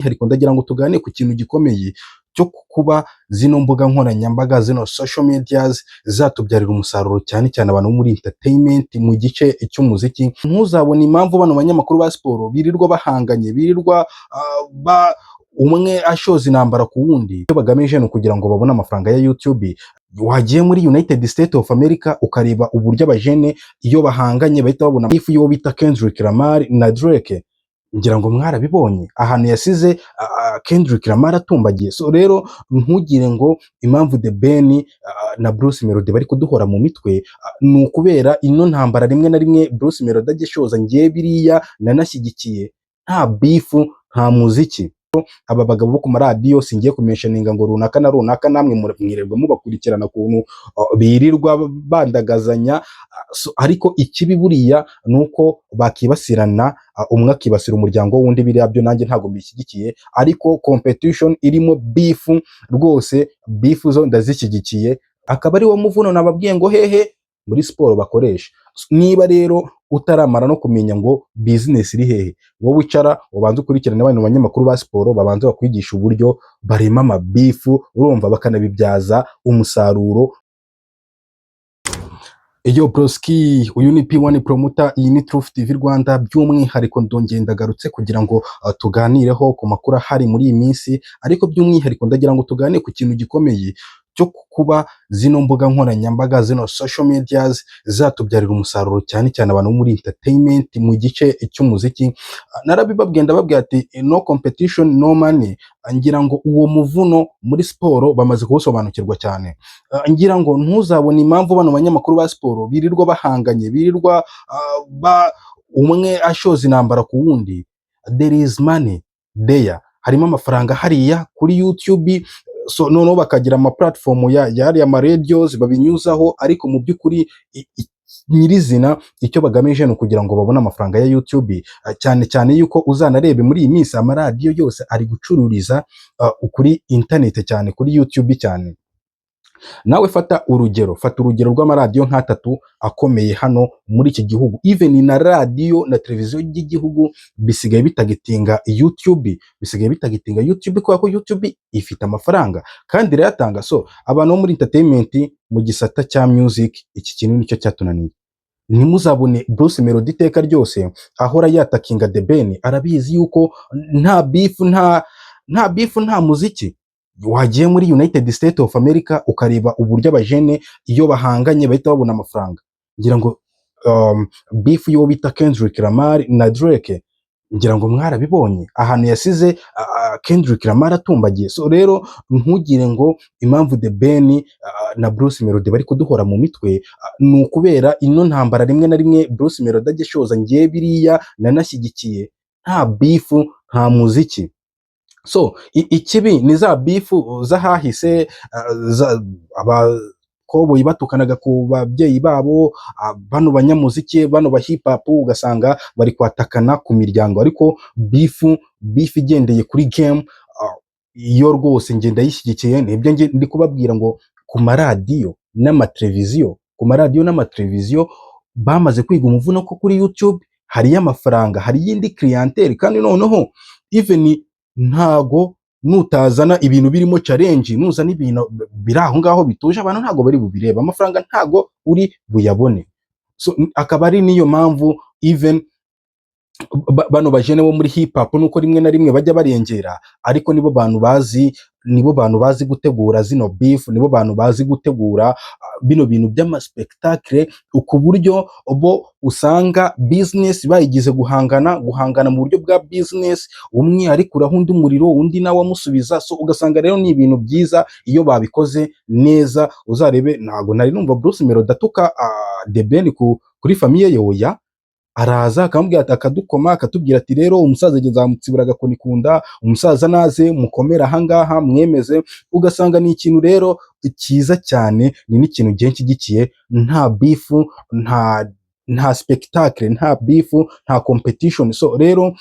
Ariko ndagira ngo tuganire ku kintu gikomeye cyo kuba zino mbuga nkoranyambaga, zino social medias, zatubyarira umusaruro, cyane cyane abantu bo muri entertainment, mu gice cy'umuziki. Ntuzabone impamvu bano banyamakuru ba siporo birirwa bahanganye, birirwa umwe ashoza intambara ku wundi. Icyo bagamije ni ukugira ngo babone amafaranga ya YouTube. Wagiye muri United States of America ukareba uburyo abajene iyo bahanganye bahita babona ifu y'uwo bita Kendrick Lamar na Drake. Ngira ngo mwarabibonye ahantu yasize Kendrick Lamar atumbagiye. So rero ntugire ngo impamvu The Ben na Bruce Melody bari kuduhora mu mitwe ni ukubera ino ntambara rimwe na rimwe Bruce Melody ajya ashoza. Ngiye biriya nanashyigikiye, nta beef nta muziki. Aba bagabo bo ku maradiyo, singiye kumentioninga ngo runaka na runaka, namwe mwirirwa mubakurikirana ukuntu birirwa bandagazanya. So, ariko ikibi buriya ni uko bakibasirana, umwe akibasira umuryango w'undi. Biriya byo nanjye ntabwo mbishyigikiye, ariko competition irimo beef rwose, beef zo ndazishyigikiye. Akaba ari wo muvuno nababwiye ngo hehe muri siporo bakoresha. Niba rero utaramara no kumenya ngo business iri hehe, wowe wicara ubanze ukurikirane bano banyamakuru ba siporo, babanze bakwigisha uburyo barema amabeef, urumva, bakanabibyaza umusaruro. Iyo broski, uyu ni P1 Promoter, iyi ni Truth TV Rwanda. By'umwihariko ndongeye ndagarutse kugira ngo tuganireho ku makuru ahari muri iyi minsi, ariko by'umwihariko ndagira ngo tuganire ku kintu gikomeye cyo kuba zino mbuga nkoranyambaga, zino social medias, zatubyarira umusaruro, cyane cyane abantu bo muri entertainment, mu gice cy'umuziki. Narabibabwiye, ndababwira ati: "No competition, no money." Ngira ngo uwo muvuno muri siporo bamaze kuwusobanukirwa cyane. Ngira ngo ntuzabone impamvu bano banyamakuru ba siporo birirwa bahanganye, birirwa umwe ashoza intambara ku wundi. There is money there, harimo amafaranga hariya kuri YouTube. So noneho bakagira ama platform ya yariya ma radios babinyuzaho, ariko mu by'ukuri nyirizina icyo bagamije ni ukugira ngo babone amafaranga ya YouTube, cyane cyane yuko uzanarebe muri iyi minsi amaradiyo yose ari gucururiza kuri internet cyane, kuri YouTube cyane. Nawe fata urugero rw'amaradiyo nk'atatu akomeye hano muri iki gihugu. Even na radiyo na televiziyo by'igihugu bisigaye bitargetinga YouTube, bisigaye bitargetinga YouTube, kubera ko YouTube ifite amafaranga kandi irayatanga. So abantu bo muri entertainment, mu gisata cya music, iki kintu nicyo cyatunaniye. Ntimuzabone Bruce Melody iteka ryose ahora yattackinga The Ben. Arabizi yuko nta beef, nta beef nta muziki. Wagiye muri United States of America ukareba uburyo abajene iyo bahanganye bahita babona amafaranga. Ngira ngo beef y'uwo bita Kendrick Lamar na Drake, ngira ngo mwarabibonye ahantu yasize Kendrick Lamar atumbagiye. So rero ntugire ngo impamvu The Ben na Bruce Melody bari kuduhora mu mitwe ni ukubera ino ntambara rimwe na rimwe Bruce Melody ajya ashoza. Ngiye biriya nanashyigikiye, nta beef nta muziki. So ikibi ni za beef z'ahahise, abakoboyi batukanaga ku babyeyi babo, bano banyamuziki, bano ba hip hop, ugasanga bari kwattackana ku miryango. Ariko beef igendeye kuri game, iyo rwose njye ndayishyigikiye. Nibyo njye ndi kubabwira ngo ku maradiyo n'amateleviziyo, ku maradiyo n'amateleviziyo bamaze kwiga umuvuno ko kuri YouTube hariyo amafaranga, hari iyindi clientele. Kandi noneho even ntago nutazana ibintu birimo challenge, nuzana ibintu biri aho ngaho bituje, abantu ntago bari bubireba, amafaranga ntago uri buyabone. So akaba ari niyo mpamvu even bano bajene bo muri hip hop, nuko rimwe na rimwe bajya barengera, ariko nibo bantu bazi gutegura zino beef, nibo bantu bazi gutegura bino bintu by'amaspectacle, ku buryo bo usanga business bayigize guhangana, guhangana mu buryo bwa business, umwe arikuraho undi umuriro, undi nawe amusubiza. So ugasanga rero ni ibintu byiza iyo babikoze neza. Uzarebe, ntabwo nari numva Bruce Melody atuka The Ben kuri famille ye. Oya, araza akamubwira ati, akadukoma, akatubwira ati: "Rero umusaza ageze nzamutsibura agakoni ku nda, umusaza naze mukomere ahangaha mwemeze." Ugasanga ni ikintu rero cyiza cyane, ni n'ikintu ngiye nshyigikiye. Nta beef, nta spectacle, nta beef nta competition. So rero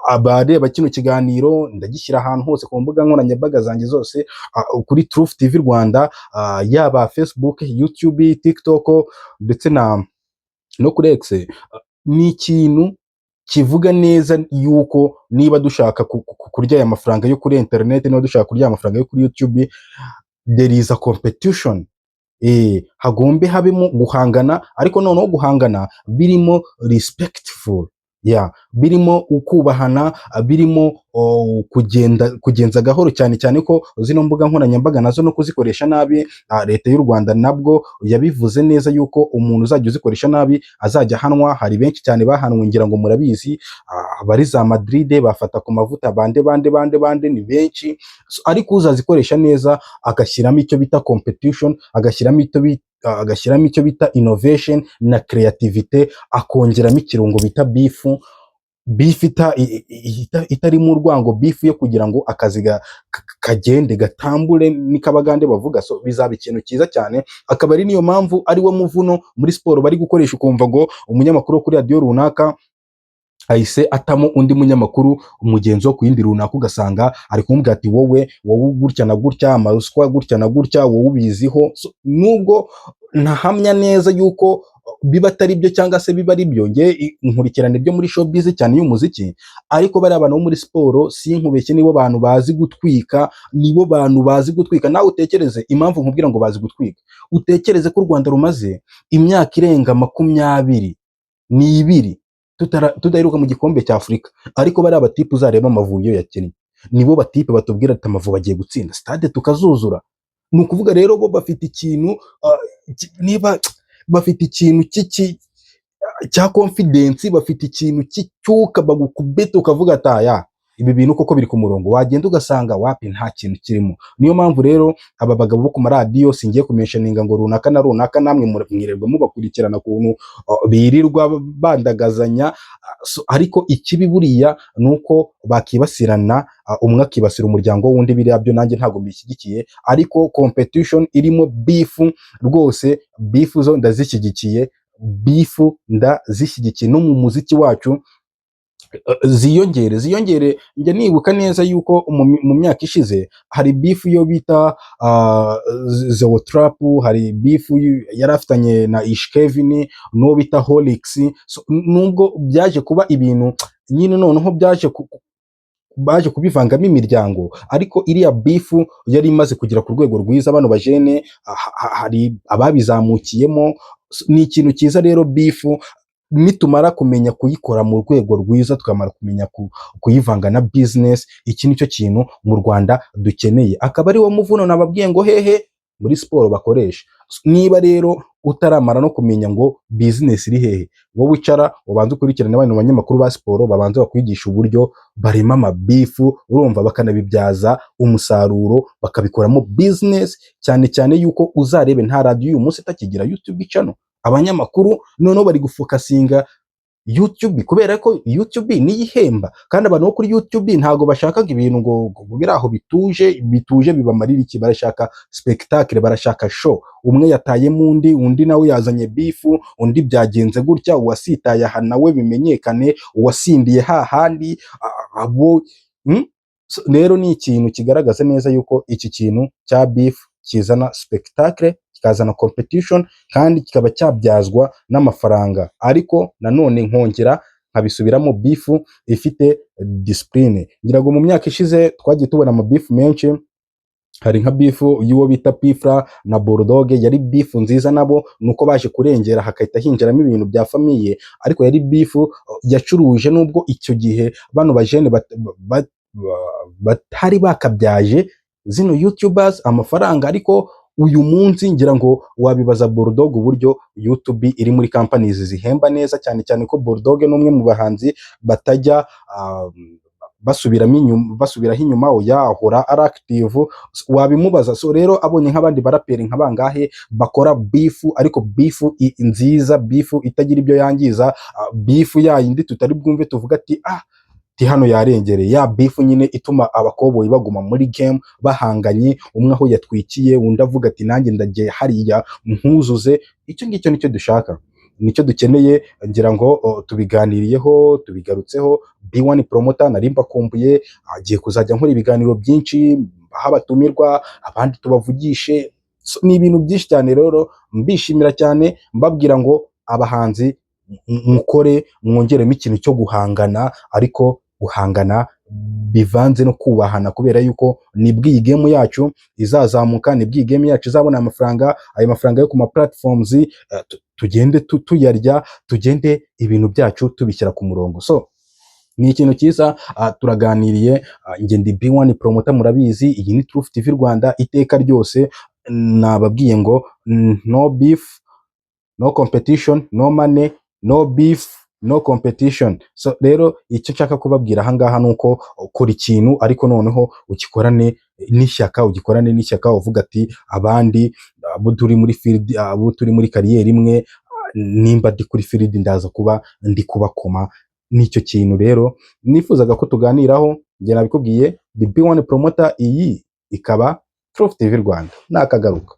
abareba kino kiganiro, ndagishyira ahantu hose ku mbuga nkoranyambaga zanjye zose, kuri Truth TV Rwanda, yaba Facebook, YouTube, TikTok ndetse na no kuri X, ni ikintu Kivuga neza yuko niba dushaka kurya aya mafaranga yo kuri internet, niba dushaka kurya aya mafaranga yo kuri YouTube, there is a competition. Hagombe habemo guhangana, ariko noneho guhangana birimo respectful, yeah, birimo ukubahana, birimo kugenda kugenza gahoro, cyane cyane ko zino mbuga nkoranyambaga nazo no kuzikoresha nabi, Leta y'u Rwanda nabwo yabivuze neza yuko umuntu uzajya uzikoresha nabi azajya ahanwa. Hari benshi cyane bahanwe, ngira ngo murabizi, abari za Madrid bafata ku mavuta, bande bande bande bande, ni benshi. So, ariko uzazikoresha neza, agashyiramo icyo bita competition, agashyiramo icyo bita innovation na creativity, akongeramo ikirungo bita beef, beef itarimo urwango, beef yo kugira ngo akazi kagende gatambure, niko Abagande bavuga. So bizaba ikintu cyiza cyane, akaba ari niyo mpamvu ari wo muvuno muri siporo bari gukoresha. Ukumva ngo umunyamakuru wo kuri radiyo runaka ahise atamo undi munyamakuru umugenzi wo ku yindi runaka, ugasanga ari kumubwira ati: "Wowe, wowe gutya na gutya, amaruswa gutya na gutya, wowe ubiziho." So, nubwo ntahamya neza yuko biba atari byo cyangwa se biba ari byo, nge nkurikirana ibyo muri showbiz cyane y'umuziki, ariko bariya bantu bo muri siporo, sinkubeshye, nibo bantu bazi gutwika, nibo bantu bazi gutwika. Nawe utekereze impamvu nkubwira ngo bazi gutwika. Utekereze ko u Rwanda rumaze imyaka irenga 22 tudaheruka mu gikombe cya Afurika, ariko bariya batipe uzareba Amavubi iyo yakinnye, nibo batipe batubwira ati: "Amavubi agiye gutsinda," stade tukazuzura. Ni ukuvuga rero bo bafite ikintu, niba bafite ikintu cya confidence, bafite ikintu cy'icyuka bagukubita ukavuga ati: "Aya, ibi bintu koko biri ku murongo." Wagenda ugasanga wapi, nta kintu kirimo. Niyo mpamvu rero aba bagabo bo ku maradiyo, singiye kumentioninga ngo runaka na runaka, namwe mwirirwa mubakurikirana ukuntu birirwa bandagazanya. So, ariko ikibi buriya ni uko bakibasirana, umwe akibasira umuryango w'undi. Biriya byo nanjye ntabwo mbishyigikiye, ariko competition irimo beef rwose, beef zo ndazishyigikiye, beef ndazishyigikiye. No mu muziki wacu ziyongere, ziyongere. Njya nibuka neza yuko mu myaka ishize hari beef yo bita Zeo Trap, hari beef yari afitanye na Ish Kevin n'uwo bita Holix. So, nubwo byaje kuba ibintu nyine, noneho byaje baje kubivangamo imiryango, ariko iriya beef yari imaze kugera ku rwego rwiza. Bano bajene hari ababizamukiyemo. Ni ikintu cyiza rero beef, nitumara kumenya kuyikora mu rwego rwiza, tukamara kumenya kuyivanga na business. Iki nicyo kintu mu Rwanda dukeneye, akaba ari wo muvuno nababwiye ngo hehe muri siporo bakoresha. Niba rero utaramara no kumenya ngo business iri hehe, wowe wicara ubanze ukurikirane bano banyamakuru ba siporo, babanze bakwigisha uburyo barema amabeef, urumva, bakanabibyaza umusaruro, bakabikoramo business, cyane cyane yuko uzarebe nta radiyo uyu munsi itakigira YouTube channel. Abanyamakuru noneho bari gufocusinga YouTube kubera ko YouTube niyo ihemba, kandi abantu bo kuri YouTube ntabwo bashakaga ibintu ngo biri aho bituje bituje. Bibamarira iki? Barashaka spectacle, barashaka show. Umwe yatayemo undi, undi nawe yazanye beef, undi byagenze gutya, uwasitaye aha nawe bimenyekane, uwasindiye hahandi abo. So, rero ni ikintu kigaragaza neza yuko iki kintu cya beef kizana spectacle, kikazana competition, kandi kikaba cyabyazwa n'amafaranga. Ariko nanone nkongera nkabisubiramo, beef ifite discipline. Ngira ngo mu myaka ishize twagiye tubona amabeef menshi. Hari nka beef y'uwo bita P Fla na Bulldog, yari beef nziza. Nabo nuko baje kurengera hakahita hinjiramo ibintu bya famille, ariko yari beef yacuruje, nubwo icyo gihe bano bajene batari bakabyaje zino YouTubers amafaranga. Ariko uyu munsi ngira ngo wabibaza Bulldog uburyo YouTube iri muri companies zihemba neza, cyane cyane ko Bulldog ni umwe mu bahanzi batajya basubiramo inyuma, basubiraho inyuma, oya, ahora ari active, wabimubaza. So rero abonye nk'abandi baraperi nka bangahe bakora beef, ariko beef nziza, beef itagira ibyo yangiza, beef yayindi tutari bwumve tuvuga ati: "Ah, ti hano yarengereye." Ya beef nyine ituma abakoboyi baguma muri game bahanganye, umwe aho yatwikiye undi avuga ati: "Nanjye ndagiye hariya nkuzuze." Icyo ngicyo nicyo dushaka, nicyo dukeneye. Ngira ngo tubiganiriyeho, tubigarutseho. B1 Promoter, nari mbakumbuye. Agiye kuzajya nkora ibiganiro byinshi, aho abatumirwa abandi tubavugishe. So, ni ibintu byinshi cyane rero, mbishimira cyane, mbabwira ngo abahanzi mukore, mwongeremo ikintu cyo guhangana, ariko guhangana bivanze no kubahana, kubera yuko nibwo iyi game yacu izazamuka, nibwo iyi game yacu izabona amafaranga, ayo mafaranga yo ku ma platforms tugende tuyarya, tugende ibintu byacu tubishyira ku murongo. So ni ikintu cyiza. Turaganiriye. Njye ndi B1 Promoter, murabizi, iyi ni Truth TV Rwanda. Iteka ryose nababwiye ngo no beef, no competition, no money, no beef, no competition. So rero icyo nshaka kubabwira ahangaha ni uko ukora ikintu, ariko noneho ugikorane n'ishyaka, ugikorane n'ishyaka uvuga ati: "Abandi abo turi muri field, abo turi muri career imwe, nimba ndi kuri field ndaza kuba ndi kubakoma." Nicyo kintu rero nifuzaga ko tuganiraho. Njye nabikubwiye, the B1 Promoter, iyi ikaba Truth TV Rwanda. Nakagaruka.